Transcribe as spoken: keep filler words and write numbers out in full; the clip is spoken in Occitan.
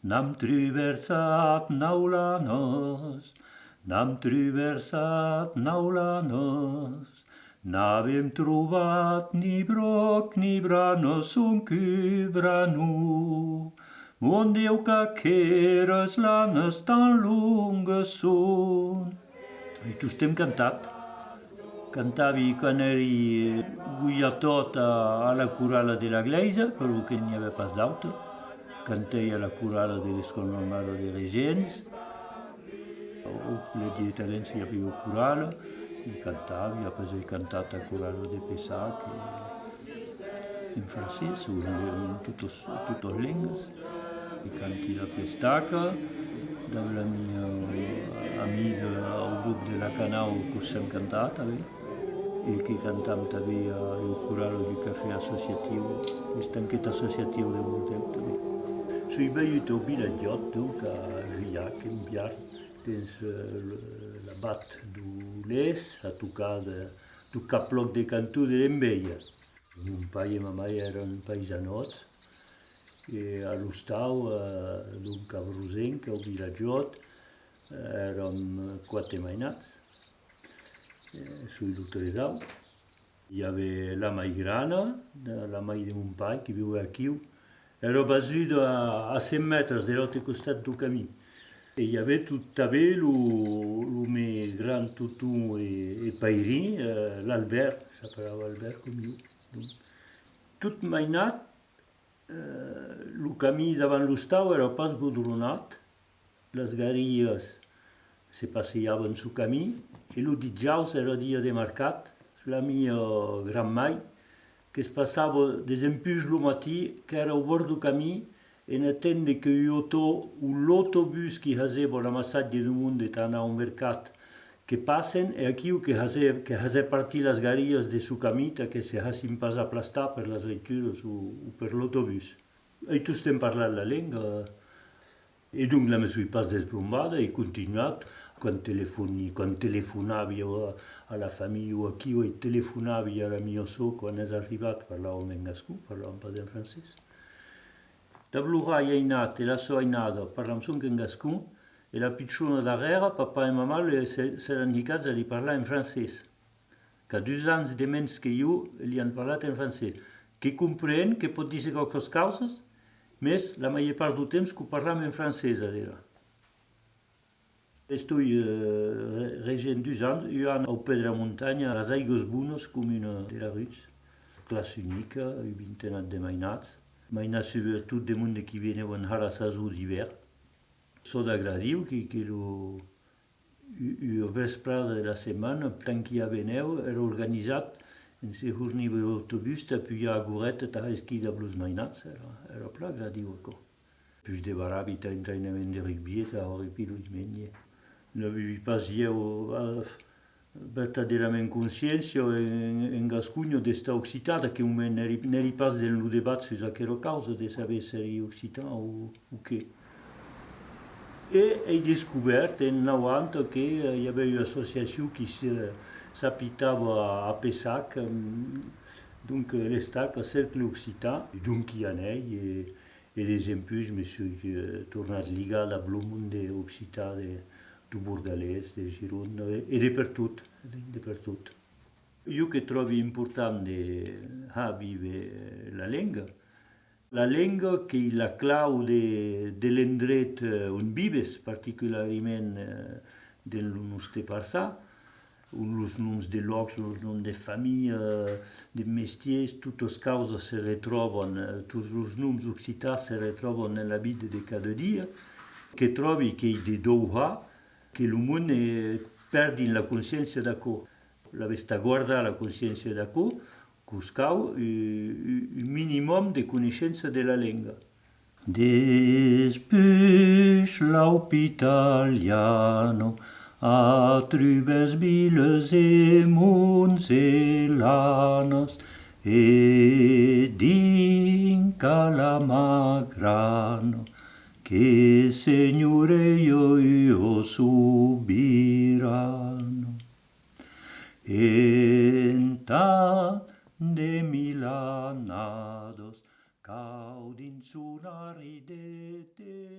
N'am triversat nau lanas, n'am triversat nau lanas, n'avem trobat ni bròc ni brana sonque brana. Mon Dieu, qu'aqueras lanas tan longas son! Ai tostemps cantat. Cantavi quan èri, eh, goiatòt a, a la corala de la glèisa, per lo que n'i avè pas d'auta. Cantèi a la corala de l'escòla normala de Regents. Au Colègi de Talence i aviá corala, i cantavi, après ai cantat a corala de Pessac, e en francés, o en, en totas, totas lengas. E canti la pestaca, dab la mia amiga au grop de la Canau, qu'o sèm cantat tanben, e que cantam tanben a lo coral du cafè associatiu, l'estanquet associatiu de Monteu tanben. Soi vengut au vilatjòt, donc, a Juiac, en Biarn, dens, eh, le, la vat deu Les, a tocar de, deu caplòc de Canton de l'Enveja. Mon pair e ma mair èran paisanòts, e a l'ostau, eh, donc a Brosenc, au vilatjòt, eh, èram quate mainats, eh, soi lo tresau. I avè la mai grana, la, la mai de mon pair, qui viuè aquiu. Èra basuda a, a cent mètres de l'aute costat deu camin. E i avè tot, tanben lo, lo me grand tonton e, e pairin, eh, l'Albèrt, s'apelava Albèrt com jo. Donc, tot mainat, eh, lo camin davant l'ostau èra pas godronat, las garilhas se passejavan suu camin, e lo dijaus èra dia de marcat, la mia grand-mai que's passava desempuish lo matin, qu'èra au bòrd deu camin, en atendre que ua autò o l'autobus qui hasèva l'amassatge deu monde tà anar au mercat que passen, e aquiu que hasè, que hasè partir las garilhas de suu camin tà que se hassin pas aplastar per las veituras o, o per l'autobus. Ai tostemps parlat la lenga, e donc la me soi pas desbrombada, ai continuat. Quan telefoni-, quan telefonavi a, a la familha o aquiu, ai telefonavi a la mia sòr, quan es arribat, parlàvam en gascon, parlàvam pas en francés. Dab lo rai ainat e la sòr ainada parlam sonque en gascon, e la pichona darrèra, papà e mamà, le, se, s'èran hicats a li parlar en francés. Qu'a dus ans de mens que jo, li an parlat en francés. Que compren, que pòt díser quauquas causas, mès la màger part deu temps qu'o parlam en francés ad era. Estoi, eh, re-, regent dus ans, un an au pè de la montanha, a las Aigas Bonas, comuna de Larutz, classa unica, un vintenat de mainats. Mainats subretot de monde qui venèvan har la sason d'ivèrn. Çò d'agradiu que, que lo, u-, ua vesprada de la setmana, tant qu'i avè nèu, èra organizat, en se horniva l'autobus tà pujar a Goreta tà har esquí dab los mainats, èra, èra plan agradiu aquò. Puish debaravi tà entrainament de rugbi e tà hauri pilo dimenge. N'avivi pas ieu, a, vertadierament consciéncia en, en Gasconha d'estar occitan, d'aqueu moment n'èri, n'èri pas dens lo debat sus aquera causa de saber s'èri occitan o, o qué. E ai descobèrt en nauanta que, eh, i avè ua associacion qui se, s'apitava a, a Pessac, mm, donc, eh, l'Estaca, Cercle Occitan, e donc i anèi, e, e desempuish me soi, eh, tornat ligar dab lo monde occitan de, deu Bordalés, de Gironda, e, e de pertot, de, de pertot. Jo que tròbi important de har víver la lenga. La lenga qu'ei la clau de, de l'endret, eh, on vives, particularament, eh, dens lo noste parçan, on los noms de lòcs, los noms de familha, de mestiers, totas causas se retròban, eh, tots los noms occitans se retròban en la vida de cada dia, que tròbi qu'ei de devoir que lo monde, eh, pèrdin la consciéncia d'aquò. Lavetz tà guardar la consciéncia d'aquò, que'us cau u-, u-, un minimum de coneishença de la lenga. Despuish l'Autaliana, a trubes vilas e monts e lanas, e dinc a la mar grana, que senhor ei ua sobirana. Entà de mil annadas, cau dins son arridete.